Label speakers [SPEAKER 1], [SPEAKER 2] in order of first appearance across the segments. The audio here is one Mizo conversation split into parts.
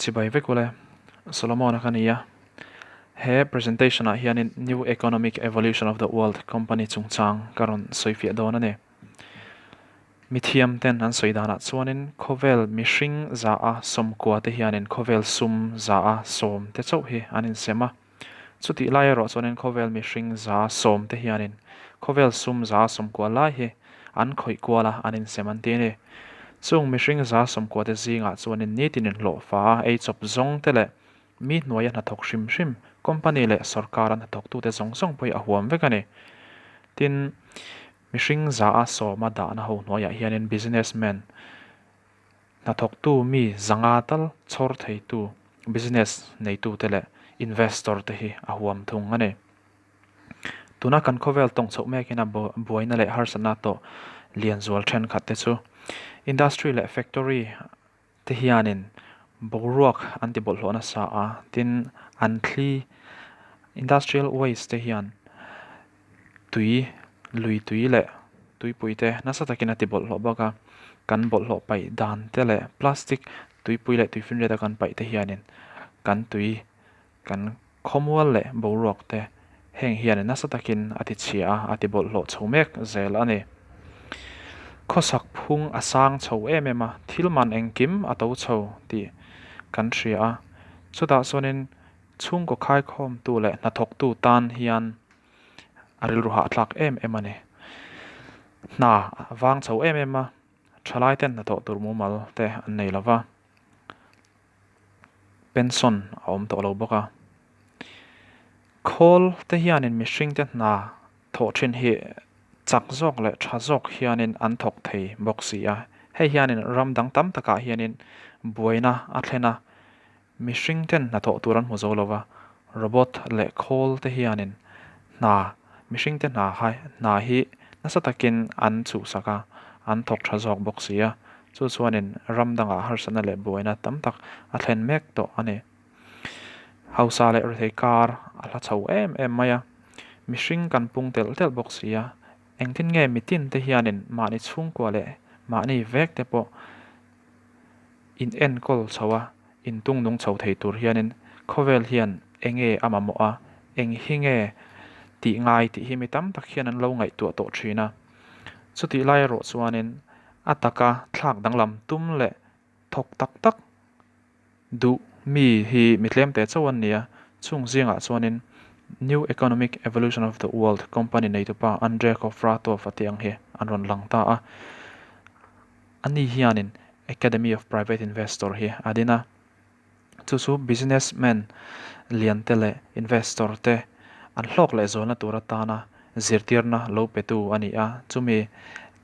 [SPEAKER 1] Chibai vek ule, Solomon-a ka ni a. He presentation-ah hianin New Economic Evolution of the World company chungchang ka rawn sawifiah dawn a ni. Mithiamten an sawi danah chuanin khawvel mihring za-a sawmkua te hianin khawvel sum za-a sawm te chauh hi an insem a. Chutih lai erawh chuanin khawvel mihring 10% te hianin khawvel sum 90% lai hi an khawih kual a, an insem an ti a ni. Chung mihring 90% te zingah chuanin nitin inhlawhfa ei chawp zawng te leh mi hnuaia hnathawk hrim hrim company leh sorkara hnathawktute zawng zawng pawh hi a huam vek a ni. Tin, mihring 100% a dahna ho hnuaiah hianin businessman, Hnathawktu mi 500 tal chhawr theitu business neitute leh investor te hi a huam thung a ni. Tuna kan khawvel tawng chhoh mekin a buaina leh harsatna tawh lian zual thenkhat te chu industry leh factory te hianin boruak an ti bawlhhlawh nasa a, tin an thli industrial waste te hian Tui, lui tui leh tuipui te nasa takin a ti bawlhhlawh bawk a, kan bawlhhlawh paih dan te leh plastic tuipui leh tuifinriat a kan paih te hianin kan tui, kan khawmual leh boruak te heng hianin nasa takin a ti chhia a, a ti bawlhhlawh chho mek zel a ni. Khawsak phung a sang chho em em a, thil man engkim a to chho tih kan hria a, chutah chuanin Chhungkaw khaikhawmtu leh hnathawktu tan hian a rilru hahthlak em em a ni. Hna a vang chho em em a, thalai ten hnathawh tur mumal te an nei lo va, pension a awm tawh lo bawk a. Khawl te hianin mihring te hna thawh thin hi chak zawk leh tha zawk hianin an thawk thei bawk si a. Hei hianin ram dang tam takah hianin buaina a thlen a, Mihring ten hnathawh tur an hmu zo lo va, robot leh khawl te hianin hna, mihring te hna hai, hna hi nasa takin an chhuhsak a, an thawk tha zawk bawk si a, chu chuanin ram dangah harsatna leh buaina tam tak a thlen mek tawh a ni. Hausa leh rethei kar a hla chho em em mai a, mihring kan pung telh telh bawk si a, engtin nge mitin te hianin mahni chhungkua leh mahni vek te pawh In enkawl chho a, in tung nung chho thei tur hianin khawvel hian eng nge a mamawh a, eng hi nge tih ngai tih hi mi tam tak hian an lo ngaihtuah tawh thin a. Chutih lai erawh chuanin a taka thlak danglam tum leh thawk tak tak duh mi hi mi tlemte chauh an ni a, chung zingah chuanin New Economic Evolution of the World company neitupa Andrei Khovratov a tih ang hi an rawn lang ta a. Ani hianin Academy of Private Investor hi a din a, chu chu businessman lian te leh investor te an hlawk leh zualna tur atana zirtirna lo petu a ni a, chumi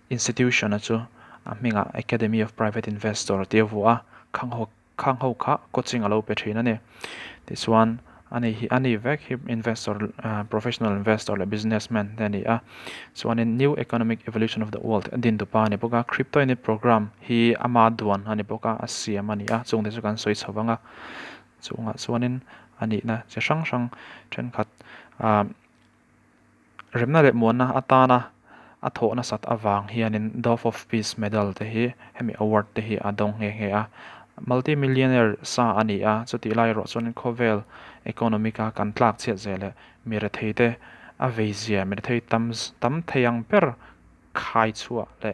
[SPEAKER 1] institution a chu a hmingah Academy of Private Investor tih a vuah a, khang ho Khang ho kha coaching a lo pe thin a ni. Tichuan ani hi ani vek hi investor professional investor leh businessman te a ni a. Chuanin New Economic Evolution of the World a din tupa a ni bawk a. Crypto Unit Program hi ama duan a ni bawk a, a siam a ni a. Chungte chu kan sawi chho vang a. Chungah chuanin a nihna chi hrang hrang thenkhat ah Remna leh muanna atana a thawh nasat avang hianin Dove of Peace Medal te hi hemi award te hi a dawng nghe nghe a. Multi-millionaire sa a ni a, chutih lai erawh chuanin khawvel economic a kan tlak chhiat zel leh mi rethei te a vei zia, mi rethei tam tam thei ang ber khai chhuah leh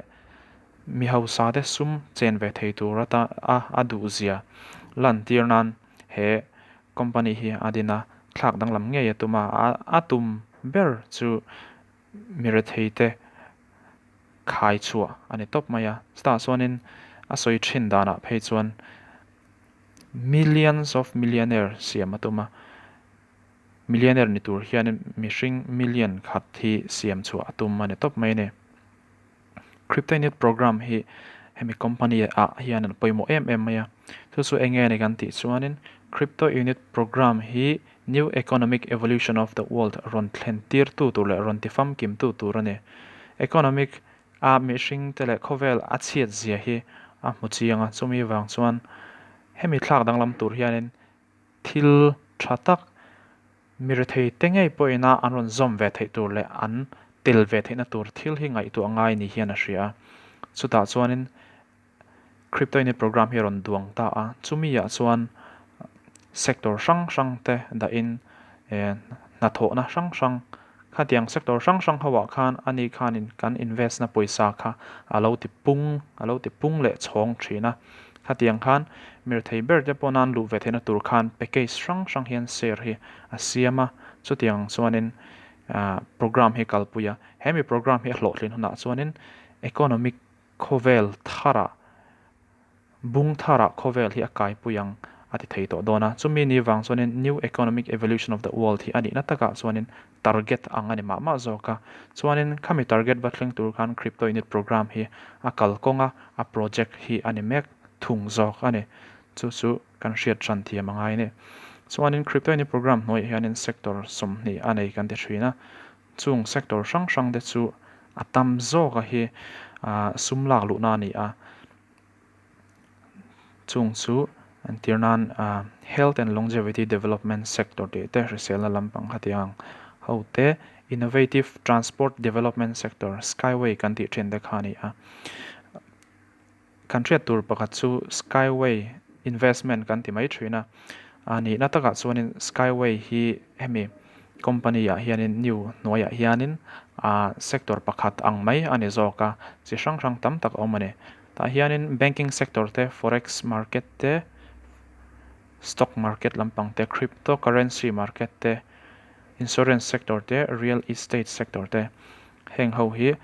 [SPEAKER 1] mi hausa te sum chen ve thei tur ata a a duh zia lantir nan he Company hi a din a, thlak danglam ngei a tum a, a tum ber chu mi rethei te khai chhuah a ni tawp mai a. Chutah chuanin a sawi thin danah phei chuan millions of millionaire siam a tum a, millionaire ni tur hianin mihring million khat hi siam chhuah a tum a ni tawp mai a ni. Crypto Unit Program hi hemi company ah hian an pawimawh em em mai a, chu chu eng nge ni kan tih chuanin Crypto Unit Program hi New Economic Evolution of the World rawn thlen tir tu tur leh rawn ti famkim tu tur a ni. Economic a mihring te leh khawvel a chhiat zia hi a hmu chiang a, chumi vang chuan hemi thlak danglam tur hianin thil tha tak Mi rethei te ngei pawhin a an rawn zawm ve theih tur leh an tel ve theihna tur thil hi ngaihtuah ngai ni hian a hria a. Chutah chuanin Crypto Unit Program hi a rawn duang ta a, chumi ah chuan Sector hrang hrang te dahin hnathawhna hrang hrang khatiang sector hrang hrang ho ah khan ani khanin kan invest na pawisa kha a lo ti pung a lo ti pung leh chhawng thin a. Khatiang khan mirthei ber te pawh nan luh ve theihna tur khan package hrang hrang hian share hi a siam a, chutiang chuanin program hi kalpui a. Hemi program hi a hlawhtlin hunah chuanin economic khawvel tharah Bung tharah khawvel hi a kaipui ang a ti thei tawh dawn a. Chumi ni vang chuanin New Economic Evolution of the World hi a nihna takah chuanin target ang a ni mah mah zawk a. Chuanin khami target va thleng tur khan Crypto Unit Program hi a kalkawng a, a project hi a ni mek thung zawk a ni. Chu chu kan hriat hran thiam a ngai a ni. Chuanin Crypto Unit Program hnuaiah hianin sector 20 a nei kan ti thin a. Chung sector hrang hrang te chu a tam zawka hi sum lak luhna a ni a. Chung chu entir nan Health and Longevity Development Sector tih te hriselna lampang khatiang ho te, Innovative Transport Development Sector, Skyway kan tih thin te kha a ni a. Kan hriat tur pakhat chu Skyway investment kan ti mai thin a, a nihna takah chuanin Skyway hi hemi company ah hianin new hnuaiah hianin ah sector pakhat ang mai a ni zawk a, chi hrang hrang tam tak a awm a ni. Tah hianin banking sector te, forex market te, stock market lampang te, crypto currency market te, insurance sector te, real estate sector te heng ho hi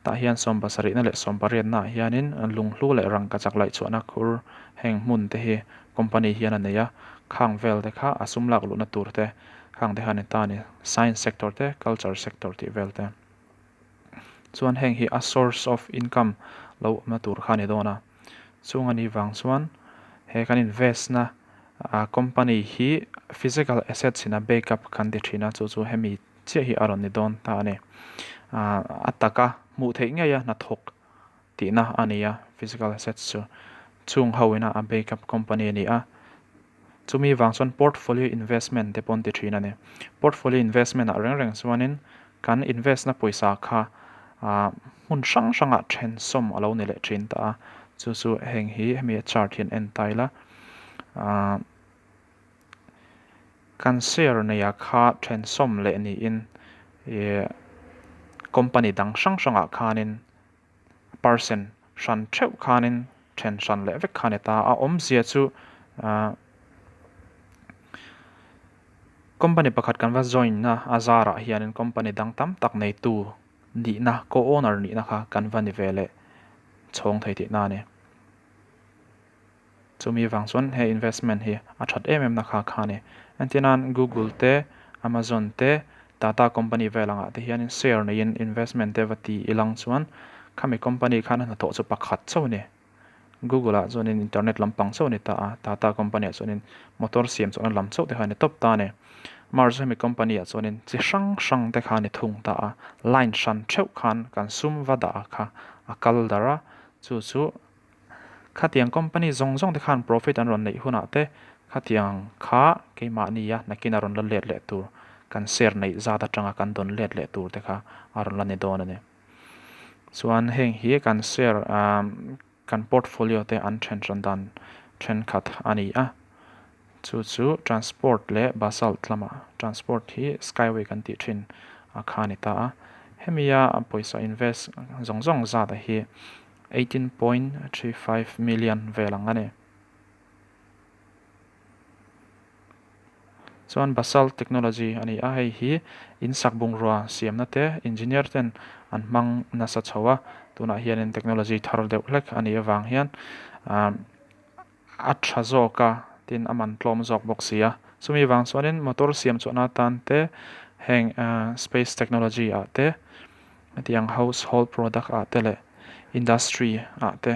[SPEAKER 1] Tah hian sawmpasarihna leh sawmpariatna ah hianin lunghlu leh rangkachak laihchhuahna khur heng hmun te hi company hian a nei a, khang vel te kha a sum lak luhna tur te khang te kha a ni ta a ni, science sector te culture sector tih vel te chuan heng hi a source of income lo awmna tur kha a ni dawn a, chung a nih vang chuan he kan invest na company hi physical assets in a back up kan ti thin a chu chu hemi. chiah hi a rawn ni dawn ta a ni. A taka hmuh theih ngei a hnathawk tihna a ni a, physical assets chu chung ho ina a backup company a ni a. Chumi vang chuan portfolio investment te pawh an ti thin a ni. Portfolio investment ah reng reng chuanin kan invest na pawisa kha hmun hrang hrangah thensawm a lo ni leh thin ta a. Chu chu heng hi hemi chart hian en ta ila. Kan share neia kha thensawm leh niin ih company dang hrang hrangah khanin percent hran theuh khanin then hran leh vek kha a ni ta a. Awmzia chu ah company pakhat kan va join na a zarah hianin company dang tam tak neitu nihna co-owner nihna kha kan va ni ve leh chhawng thei tihna a ni. Chumi vang chuan he investment hi a that em em na kha kha a ni. Entir nan Google te, Amazon te, Tata company vel angah te hianin share neiin investment te va ti ilang chuan khami company khan a hnathawh chu pakhat chauh a ni. Google ah chuanin internet lampang chauh a ni ta a, Tata company ah chuanin motor siam chawhna lam chauh te kha a ni tawp ta a ni. Mars hemi company ah chuanin chi hrang hrang te kha a ni thung ta a, line hran theuh khan kan sum va dah kha a kal darh a, chu chu Khatiang company zawng zawng te khan profit an rawn neih hunah te khatiang kha keimahnia nakin a rawn la let leh tur, kan share neih zat atanga kan dawn let leh tur te kha a rawn la ni dawn a ni. Chuan heng hi kan share kan portfolio te an then hran dan thenkhat a ni a. Chu chu transport leh basalt lamah transport hi skyway kan tih thin a kha a ni ta a. Hemia pawisa invest zawng zawng zat a hi 18.35 million vel ang a ni. Chuan basalt technology a ni a, hei hi in sak bungrua siamna te engineer ten an hmang nasa chho a, tunah hianin technology thar deuh hlek a nih avang hian ah a tha zawk a tin a man tlawm zawk bawk si a. Chumi vang chuanin motor siam chhuahna atan te heng space technology ah te hetiang household product ah te leh industry ah te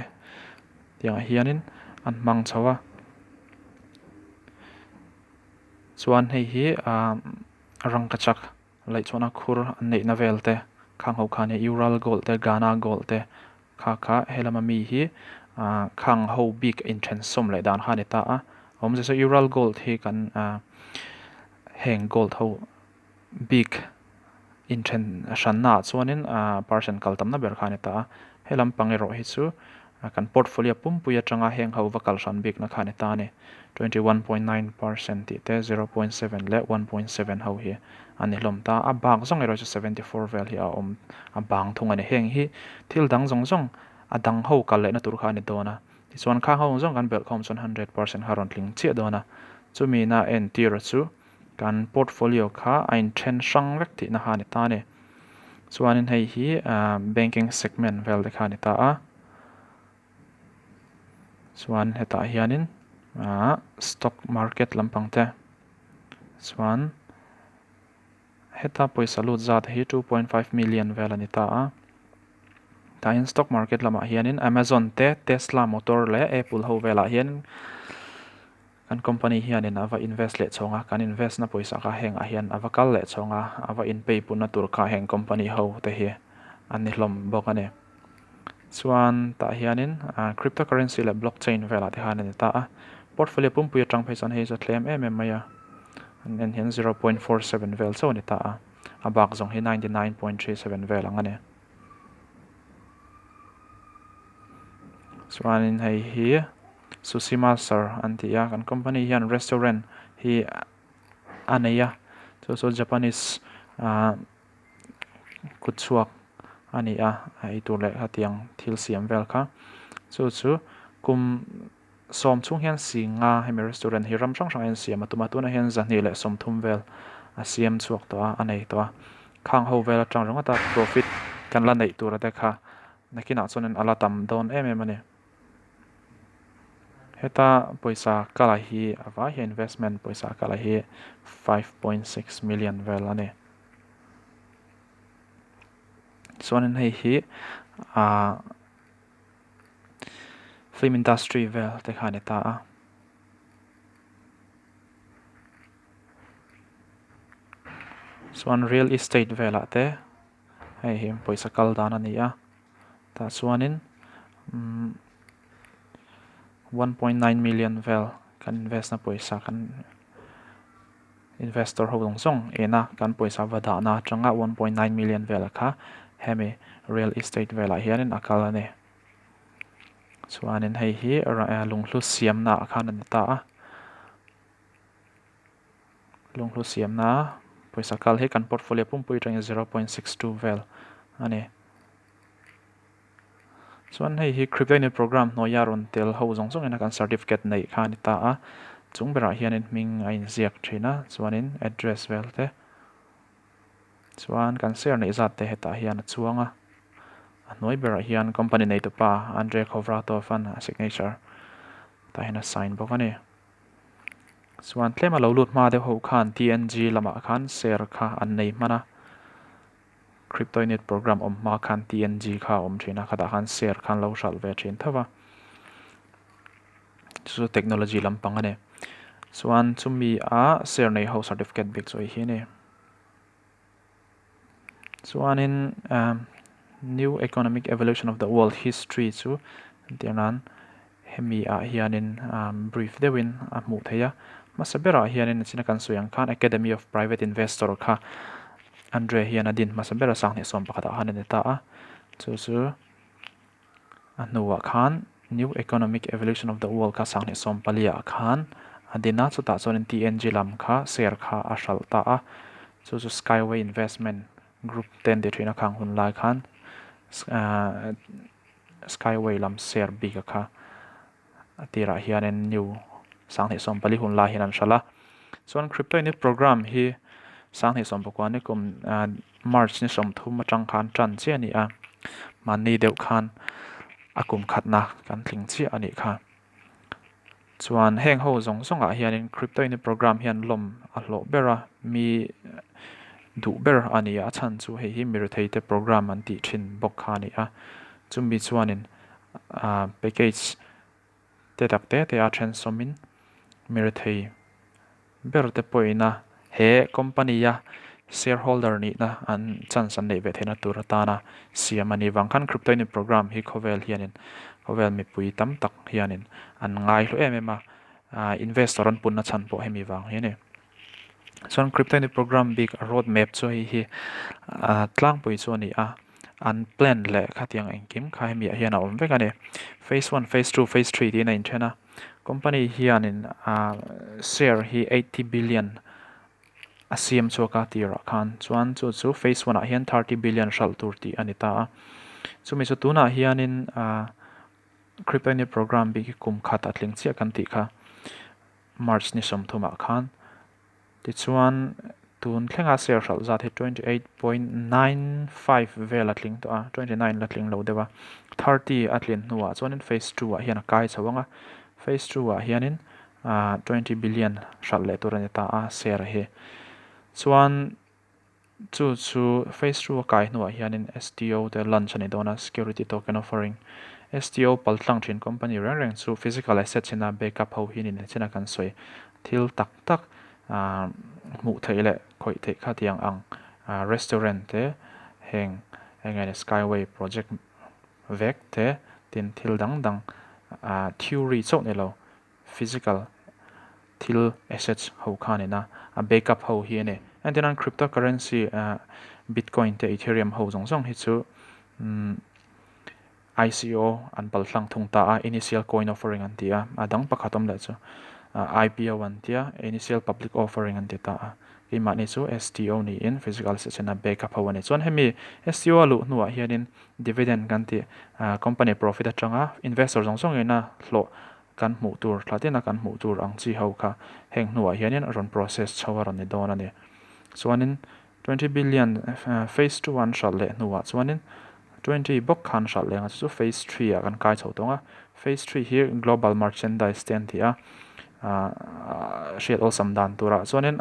[SPEAKER 1] tiangah hianin an hmang chho a. Chuan hei hi ah rangkachak laihchhuahna khur an neihna vel te khang ho kha a nia Ural gold te Ghana gold te Kha kha helama mi hi khang ho bik inthen sawm leh dan kha a ni ta a, awmzia chu Ural Gold hi kan heng gold ho bik inthen hranna ah chuanin percent kal tamna ber kha a ni ta a, helam pang erawh hi chu. Kan portfolio pumpui atanga heng ho va kal hran bikna kha a ni ta a ni. 21.9% tih te, 0.7 leh 1.7 ho hi a ni hlawm ta. A bak zawng erawh chu 74 vel hi a awm a bang thung a ni. Heng hi thil dang zawng zawng a dang ho kal lehna tur kha a ni dawn a. Tichuan khang ho zawng kan belh khawm chuan 100% kha a rawn tling chiah dawn a. Chumi na entir chu kan portfolio kha a inthen hrang vek tihna kha a ni ta a ni. Chuanin hei hi banking segment vel te kha a ni ta a. Chuan hetah hianin stock market lampang te chuan heta pawisa lut zat hi 2.5 million vel a ni ta a. Tah hian stock market lamah hianin Amazon te Tesla motor leh Apple ho velah hian Kan company hianin a va invest leh chhawng a, kan invest na pawisa kha hengah hian a va kal leh chhawng a, a va in pay punna tur kha heng company ho te hi an ni hlawm bawk a ni. Chuan tah hianin cryptocurrency leh blockchain velah te khan a ni ta a, portfolio pumpui atang phei chuan hei chu a tlem em em mai a, an en hian 0.47 vel chauh a ni ta a, a bak zawng hi 99.37 vel ang a ni. Chuanin hei hi Sushi Master an ti a, kan company hian restaurant hi a nei a, chu chu Japanese ah kut chhuak a ni a, a eitur leh khatiang thil siam vel kha chu chu kum sawm chhung hian si nga hemi restaurant hi ram hrang hrang ah hian siam a tum a, tunah hian 230 vel a siam chhuak tawh a, a nei tawh a, khang ho vel atang ringawt a profit kan la neih tur te kha nakinah chuanin a la tam dawn em em a ni. Heta pawisa kala hi a vai hian investment pawisa kala hi 5.6 million vel a ni. Chuanin hei hi ah film industry vel te kha a ni ta a. Chuan real estate velah te hei hi pawisa kal dan a ni a. Tah chuanin umm 1.9 million vel kan invest na pawisa kan investor ho zawng zawng ena kan pawisa va dahna atanga 1.9 million vel kha hemi real estate velah hianin a kal a ni. Chuanin hei hi lunghlu siamna ah khan a ni ta a. Lunghlu siamna pawisa kal hi kan portfolio pumpui atangin 0.62 vel a ni. Chuan hei hi crypto unit program hnuaia rawn tel ho zawng zawng ina kan certificate neih kha a ni ta a. Chung berah hianin hming a inziak thin a, chuanin address vel te chuan kan share neih zat te hetah hian a chuang a. A hnuai berah hian company neitupa Andrey Khovratov an a signature tah hian a sign bawk a ni. Chuan tlem a lo lut hma deuh ho khan TNG lamah khan share kha an nei hman a, Crypto Unit program awm hma khan TNG kha a awm thin a, khatah khan share kha an lo hralh ve thin tho va. Chu chu technology lampang a ni. Chuan chumi a share nei ho certificate bik chu hei hi a ni. Chuanin New Economic Evolution of the World History chu entir nan hemi ah hianin brief deuhin a hmuh theih a. Hmasa berah hianin china kan sawi ang khan Academy of Private Investor kha Andre hian a din hmasa ber a 2011 ah khan a ni ta a. Chu chu A hnuah khan New Economic Evolution of the World kha 2014 ah khan a din a, chutah chuanin TNG lam kha share kha a hralh ta a, chu chu Skyway Investment Group te an ti thin a khang hun lai khan Skyway lam share bik a kha A tirah hianin new 2014 hun lai hian an hralh a. Chuan Crypto Unit Program hi 2019 ni kum March ni 30 atang khan tan chiah a ni a. Mahni deuh khan a kum khatna kan tling chiah a nih kha. Chuan heng ho zawng zawngah hianin Crypto Unit Program hian lawm a hlawh ber a, mi duh ber a ni a. A chhan chu hei hi miretheite program an tih thin bawk kha a ni a. Chumi chuanin package te tak te te a then sawmin mirethei ber te pawhin a he company a shareholder nihna an chance an neih ve theihna tur atana siam a ni vang khan crypto unit program hi khawvel hianin khawvel mipui tam tak hianin an ngai hlu em em a investor an punna chhan pawh hemi vang hi a ni. Chuan crypto unit program bik road map chu hei hi tlangpui chu a ni a. An plan leh khatiang engkim kha hemi ah hian a awm vek a ni. Phase one, phase two, phase three tiin a inthen a. Company hianin share hi 80 billion a siam chhuak a tirah khan chuan chu chu phase one ah hian 30 billion hralh tur tih a ni ta a. Chumi chu tunah hianin Crypto Unit Program bik hi kum khat a tling chiah kan tih kha March ni 30 ah khan Tichuan, tun thlenga share hralh zat hi 28.95 vel a tling tawh a, 29 la tling lo deuh a. 30 a tlin hnuah chuanin phase two ah hian a kai chho ang a, phase two ah hianin 20 billion hralh leh tur a ni ta a share hi. Chuan Chu chu phase two a kai hnuah hianin STO te launch a ni dawn a, Security Token Offering. STO paltlang thin company reng reng chu physical assets ina backup ho hi ni chin a kan sawi. Thil tak tak hmuh theih leh khawih theih kha tiang ang restaurant te heng eng nge ni Skyway project vek te tin thil dang dang theory chauh ni lo physical thil assets ho kha nen a, a backup ho hi a ni. Entirnan cryptocurrency bitcoin te ethereum ho zawng zawng hi chu ICO an paltlang thung ta a, initial coin offering an ti a, a dang pakhat awm leh chu IPO an ti a, initial public offering an ti ta a. Keimahni chu STO niin physical assets in a backup ho a ni. Chuan hemi STO a luh hnuah hianin dividend kan tih company profit atanga investor zawng zawngin a hlawh Kan hmuh tur, thla tina kan hmuh tur ang chi ho kha heng hnuah hianin a rawn process chho a rawn ni dawn a ni. Chuanin 20 billion phase two an hralh leh hnuah chuanin 20 bawk khan hralh leh ang a, chu chu phase three ah kan kai chho tawng a. Phase three hi global merchandise te an ti a, hriat awlsam dan turah chuanin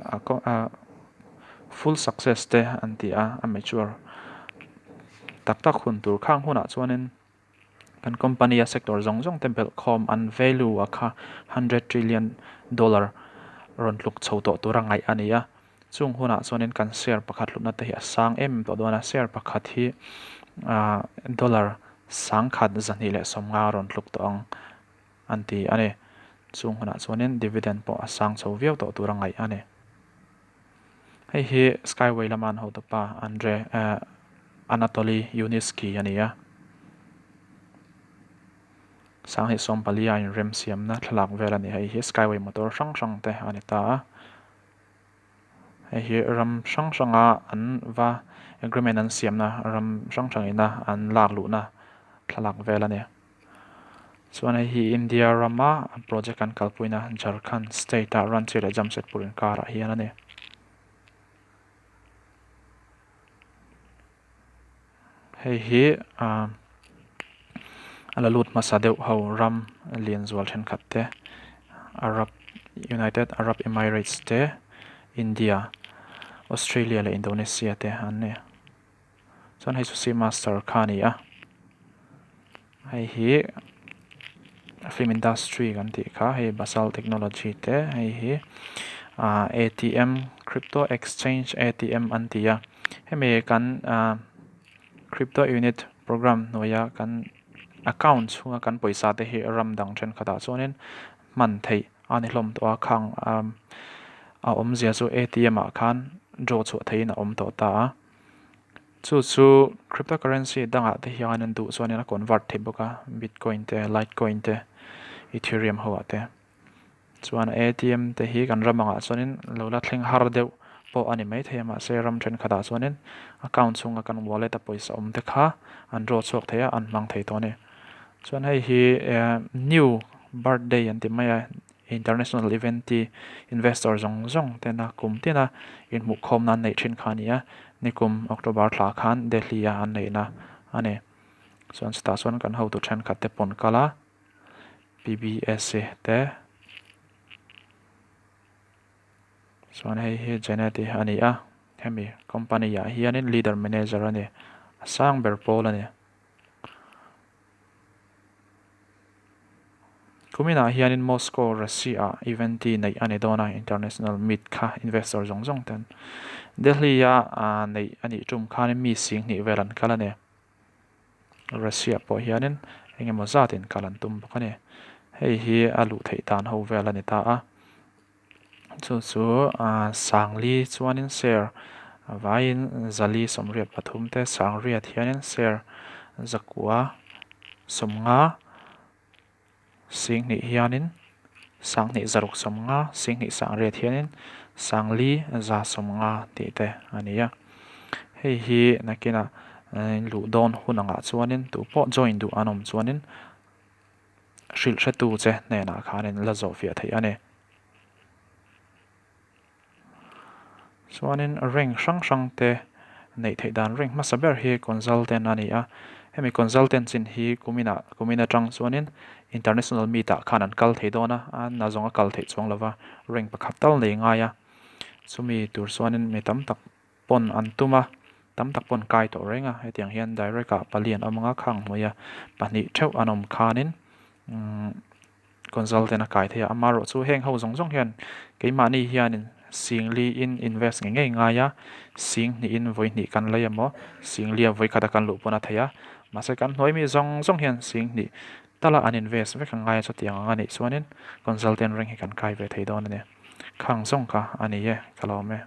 [SPEAKER 1] full success te an ti a, a mature tak tak hun tur khang hunah chuanin Kan company a sector zawng zawng te belh khawm an value a kha hundred trillion dollar rawn tluk chho tawh tura ngaih a ni a. Chung hunah chuanin kan share pakhat hlutna te hi a sang em tawh dawn a, share pakhat hi ah dollar 10 150 rawn tluk tawh ang an ti a ni. Chung hunah chuanin dividend pawh a sang chho viau tawh tura ngaih a ni. Hei hi Skyway lama an hotupa Andre Anatoly Yunitsky a ni a. 2014 a inremsiamna thlalak vel a ni. Hei hi Skyway motor hrang hrang te a ni ta a. Hei hi ram hrang hranga an va agreement an siamna ram hrang hrangina an lak luhna thlalak vel a ni. Chuan hei hi India rama project an kalpuina Jharkhand state ah Ranchi leh Jamshedpur inkarah hian a ni. Hei hi ah a la lut hmasa deuh ho ram lian zual thenkhat te Arab United Arab Emirates te India Australia leh Indonesia te an ni. Chuan hei chu sea master kha a ni a hei hi film industry kan tih kha hei basalt technology te hei hi ah atm crypto exchange atm an ti a hemi kan ah crypto unit program hnuaia kan account chhunga kan pawisa te hi ram dang thenkhatah chuanin hman theih a ni hlawm tawh a khang a awmzia chu atm ah khan draw chhuah theihin a awm tawh ta a. Chu chu cryptocurrency dangah te hian an duh chuanin a convert theih bawk a, bitcoin te, litecoin te, ethereum ho ah te. Chuan atm te hi kan ram angah chuanin lo la thleng har deuh pawh a ni maithei a, mahse ram thenkhatah chuanin account chhunga kan wallet a pawisa awm te kha an draw chhuak thei a, an hmang thei tawh a ni. Chuan hei hi new birthday an ti mai a. International event ti investor zawng zawng tena kum tina inhmuhkhawmna an neih thin kha a ni a, nikum October thla khan Delhi a an neihna a ni. Chuan chutah chuan kan hotu thenkhat te pawn kal a, PBSC te chuan hei hi Janet-i a ni a, hemi company ah hianin leader manager a ni, a sang ber pawl a ni. Kuminah hianin Moscow, Russia-ah event hi neih a ni dawn a, international meet kha investor zawng zawng ten Delhi-a neih a nih tum khanin mi 2000 vel an kal a ni. Russia pawh hianin eng emaw zatin kal an tum bawk a ni. Hei hi a luh theih dan ho vel a ni ta a. Chu chu Sangli chuanin share. A vaiin 483 te sangriat hianin share 950 2000 hianin 2650 2800 hianin 5150 tih te a ni a. Hei hi nakinah luh dawn hun angah chuanin tupawh join duh an awm chuanin hrilh hretu che hnenah khanin la zawhfiah theih a ni. Chuanin rank hrang hrang te neih theih dan rank hmasa ber hi consultant a ni a. Hemi consultant chin hi kuminah kumin atang chuanin international meet ah khan an kal thei dawn a, a na zawng a kal theih chuang lova rank pakhat tal nei ngai a. Chumi tur chuanin mi tam tak pawn an tum a, tam tak pawn kai tawh reng a. Hetiang hian direct ah pali an awm ang a, khang hnuaia pahnih theuh an awm khanin umm. Consultant a kai thei a, amaherawh chu heng ho zawng zawng hian keimahni hianin singli in invest ngei ngei ngai a, sing hnihin vawi hnih kan lei emaw singli a vawi khat a kan luh pawn a thei a, mahse kan hnuai mi zawng zawng hian sing hnih tala an invest vek a ngai a chutiang ang a nih chuanin consultant ring hi kan kai ve thei dawn a ni. Khang zawng kha a ni e, ka lawm e.